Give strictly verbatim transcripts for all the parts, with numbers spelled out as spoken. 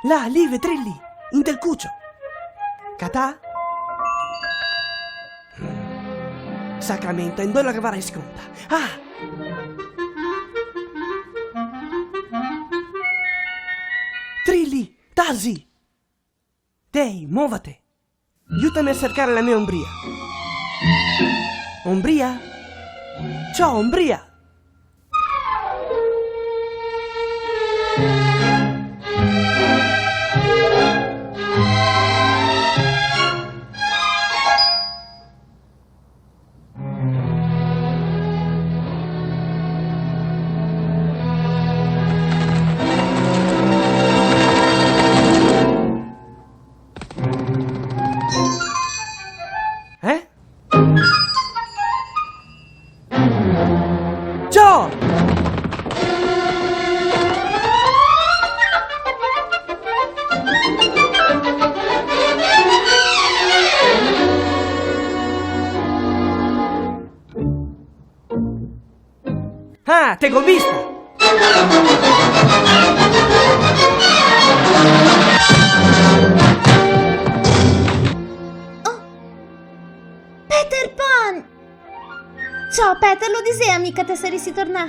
Là, lì, vedì lì, in del cucio. Catà? Sacramento, e ndove la gavarà sconta? Ah! Trì lì, tasi! Dei, movete! Iutame a sercare la me ombria. Ombria? Ciò, ombria! Eh? Ciò! Ah, te go vista! Oh! Peter Pan! Ciò, Peter, lo disea mi che te sarisi tornà.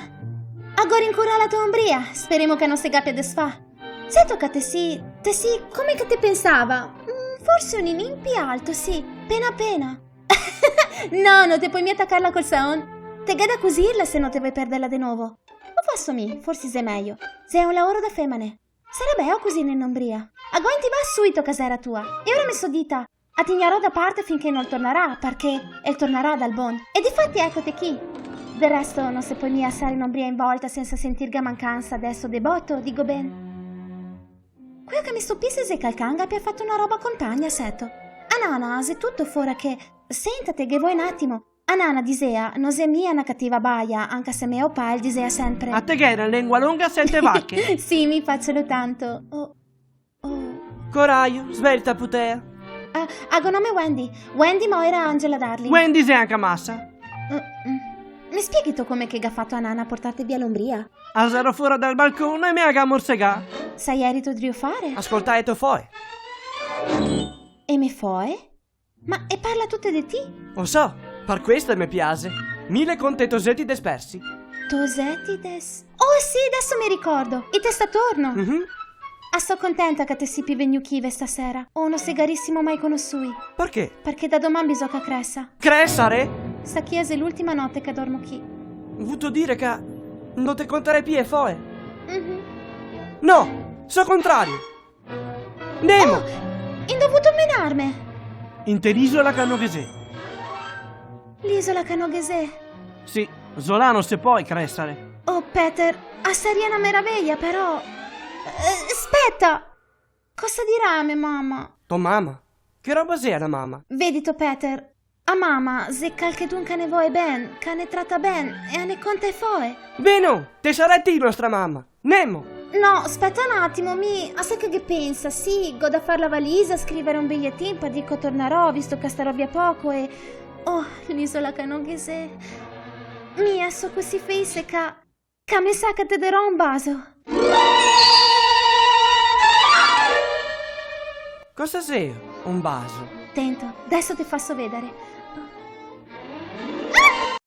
Agora incurà la to ombria, speremo che no se gapia desfà. Seto che te si, te si come che te pensava. Mm, forse un ninin pi alto, sì, pena pena. No, no te pol mia tacarla col saon. Te ghè da cusirla se no te vol perderla de novo. O faso mi, forsi xe mejo. Xe un laoro da femane. Sarà beo cusirne in ombria. Agò intivà suito a casera tua. E ora me so dita, a tignarò da parte finché nol tornarà, parché el tornarà dal bon. E difati ecote chi. Del resto, no se pol mia stare in ombria in volta sensa sentirghe a mancansa, deso de boto, digo ben. Queo che me stupise xe che el can gapia fato na roba compagna, seto. A nana, xe tuto fora che... Sentate, ghe vo un atimo. A nana disea, no xe mia na cativa baia, anca se me opà el disea senpre: "A te ghè na lengua longa, sete vache." Sì, mi faciolo tanto. Oh, oh. Corajo, svelta, putea. Ah, ago nome Wendy. Wendy, ma ora Angela Darling. Wendy xe anca masa. Mm, mm. Me spieghito come che ga fato a nana a portarte via l'ombria? A xero fora dal balcon e me a ga morsegà. Sa jerito drio fare? Ascoltà e to foe. E me foe? Ma e parla tute de ti? O so, par questo e me piaxe. Mi le conto e toseti despersi. Toseti des... Oh sì, deso me ricordo. I te sta torno. Mhm. A so contenta che te si pi vegnù chi ve stasera. O no se garisimo mai conosui. Parché? Parché da doman bisogna cresa. Cresare? Sta chi xe l'ultima note che dormo chi. Vuto dire che no te contarè pi e foe? Mhm. No, so contrario. Ndemo! Oh, indo vuto menarme? Inte l'isola che no ghe xe. L'isola che no ghe xe? Sì, zo là no se pol cresare. Oh, Peter, a saria na meraveja, però. Eh, speta! Cosa dirà me mama? To mama? Che roba xea la mama? Vedito, Peter, a mama xe calchedun che a ne voe ben, che a ne trata ben e a ne conta e foe. Beno, te sarè ti nostra mama. Nemo! No, speta un atimo, mi, a sa che ghe pensa, sì, go da far la valisa, scrivare un biglietin par dir che tornarò, visto che starò via poco e... Oh, l'isola che no ghe xe. Mi, a so cusì felice ca... Ca me sa che te darò un baso. Cosa xe un baso? Tento, deso te faso vedare.